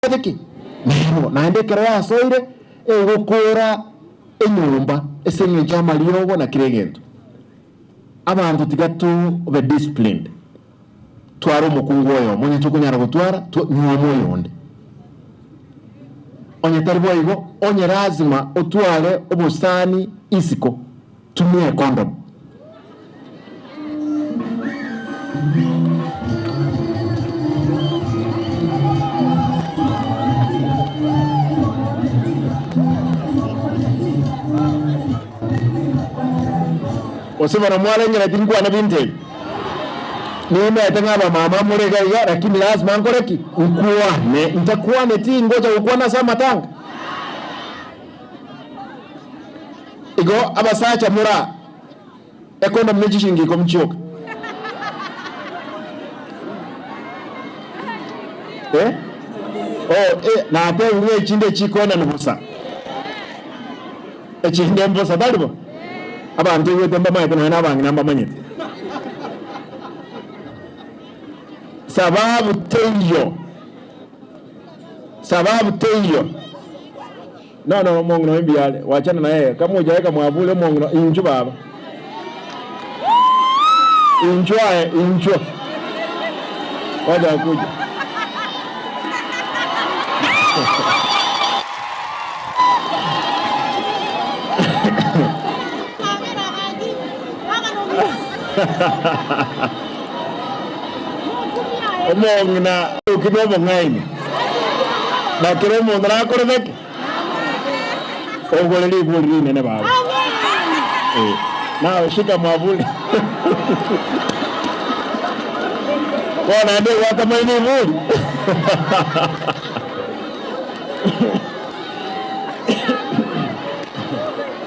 Ki? Nero, naende ekero yasoire, egokoora enyomba ase engencho y'amariogo na kera egento. Abanto tiga tobe disciplined, tware omokungu oyomo, onye tokonyara gotwara, nyuoma oyonde. Onye tari boigo, onye lazima otware obosani isiko, tumia econdom. Gose bono mwarengereti nkwane binto ebi? Nimaete ng'a abamama more iga iga, lakini lazima nkore ki? Nkwane. Ntakwaneti ngocha gokwana ase amatanga. Igo abasacha mora ekondomu ne chishingi ikomi chioka. Eh? Oh, eh, natebire ng'a echinde echikoenanu bosa. Echinde mbosa, tari bo? Abanto igwete mbamaete nonya na abang'ina mbamanyete. Sababu teiyo. Sababu teiyo. No no omong'ina oyo mbuya are, wachana na yeye, kama hujaweka mwavuli omong'ina inchu baba. Inchu aye, inchuo. Wacha akuje. Omong'ina okina obong'aini, na kera omonto nakorete ki? Ogore rigori rinene baba. Eh, nawe shika mwavuli. Bono naende egwatamaini iburi.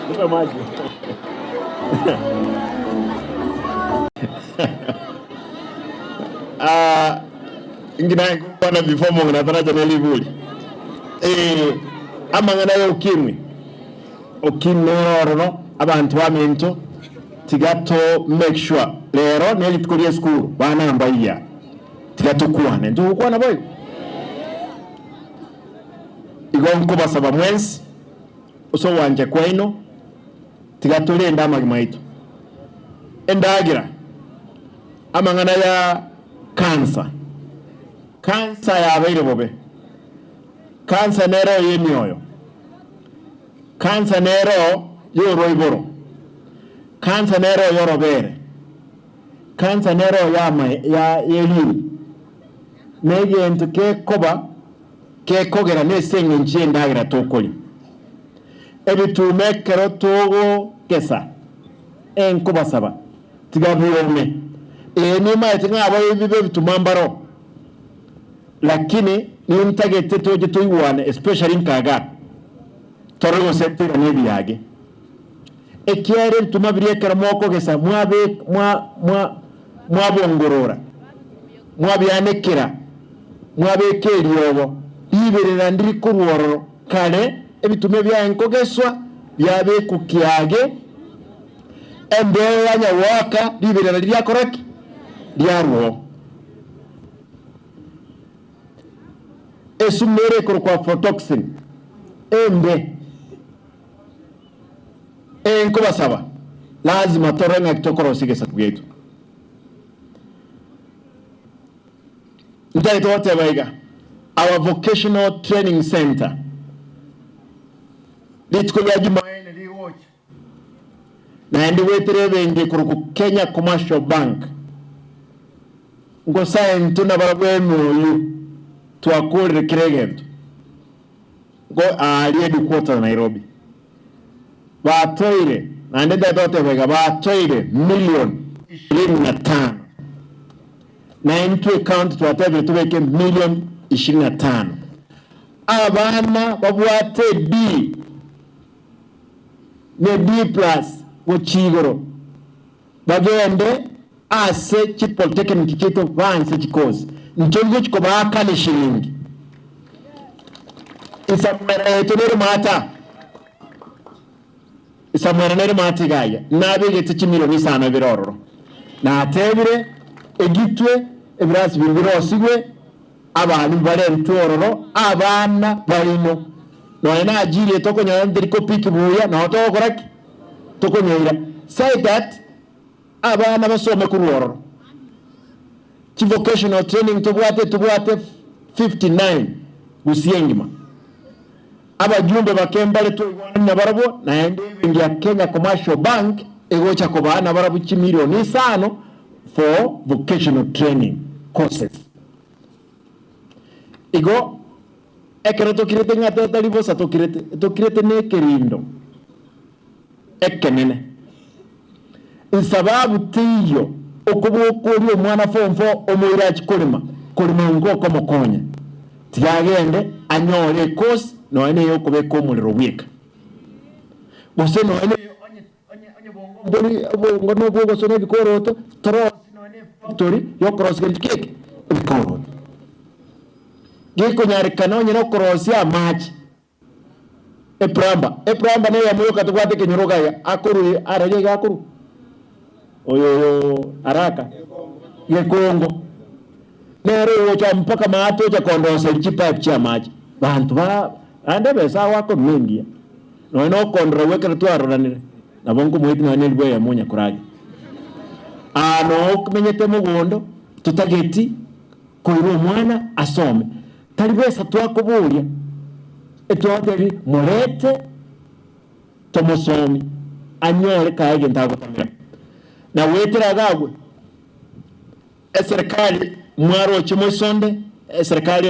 Nipe maji. Ah, inki naye ngokwana before omong'ina ataracha ne riburi? Eh, amang'ana ya ukimwi. Ukimwi nere ororo, abanto baminto, tiga to make sure rero ne rituko ria esukuru, bana mbaiya, tiga tokwane. Ntogokwana boigo? Igo nkobasaba mwensi, ase ogwancha kwaino, tiga torende amagima aito. Endagera, amang'ana ya cancer, cancer yabeire bobe, cancer nero ey'emioyo, cancer nero y'oroiboro, cancer nero y'orobere, cancer nero y'ama ya y'eriini, na egento gekoba gekogera nese eng'encho y'endagera tokoria. Ebituuma ekero togokesa, enkobasaba, tiga biome. Ee, nimaete ng'a abaibi b'ebituma mbaro, lakini nintagete toche toigwane, especially nkaga, torore gose ntoirane ebiage. Ekiagera ebituma biria ekero mokogesa mwabe mwa mwa mwabongorora, mwabianekera, mwabeka eriogo, riberera ndiri korwa ororo. Kare ebitume biaye nkogeswa biabekwa kiage, embeo ya nyagoaka riberera riakora ki? Riarwoo. Esumu ere ekorokwa aflatoxin embe ee nkobasaba lazima torore ng'aki tokorosia egesaku giaito. Ntagete goteba iga, our vocational training centre, rituko ria Jumaene rigocha, naende goetera ebenki ekorokwa Kenya Commercial Bank, nkosae intwe nabarabwo MOU twakorire kera egento, nko aaria headquarters Nairobi, batoire, naende ntagete goteba iga, batoire million ishirini na tano. Na intwe ecounty twatebire tobeke million ishirini na tano. Abana babwate D ne D plus gochia igoro bagende ase chi polytechnic chiaito baanse chikosi. Ntori gochi kobaakana eshiringi. Isamwera yaito nere maata. Samweli nere maate iga aye, nabegete chimilioni isano ibere ororo. Natebire, Egitwe, ebirasi biria birosigwe. Abalimu barentwe ororo, abana baino. Nonya na ajiri eye tokonyora nteri kopiki buya, nao togokora ki? Tokonyeira. Say that abana basome korwa ororo. Chi vocational training tobwate, tobwate 59 gusii engima. Abajumbe bake mbare twaigwanani nabarabwo, naende ebenki ya Kenya Commercial Bank egocha kobaa nabarabwo chimilioni isano for vocational training courses. Igo ekero tokirete ng'a totari bosa tokirete, tokirete nekerindo ekenene. Nsababu teiyo okobokoria omwana form four omoire achie korema, korema inko okomokonya. Tiga agende anyore ecourse nonya neye okobeka omorero bweka. Gose nonya neye onye onye onye bongo mbori obongo nobwo ogosona ebikoroto, torosie nonya ne efactory yokorosia gento ki eke? Ebikoroto. Gekonyarekana onye nokorosia amache. Eplumber, eplumber neyemo yoka tobwate ekenyoro iga iga, akorwa arari iga akorwa? Oyo oyo araka gekongo, nere ogocha mpaka maate ocha kondoseria chipipe chia amache, banto ba naende ebesa agoaka ne engiya, nonya na okondora gwa ekero twaroranire, nabo nkomoetia nonya na elifu eyemo onya koraria. Aa noo omenyete mogondo, totageti koira omwana asome, Tari besa twakoboria, etwatebia morete tomosomi anyore kae egento agotamera. Na goetera iga agwo, eserekari mwaroche moisonde, eserekari.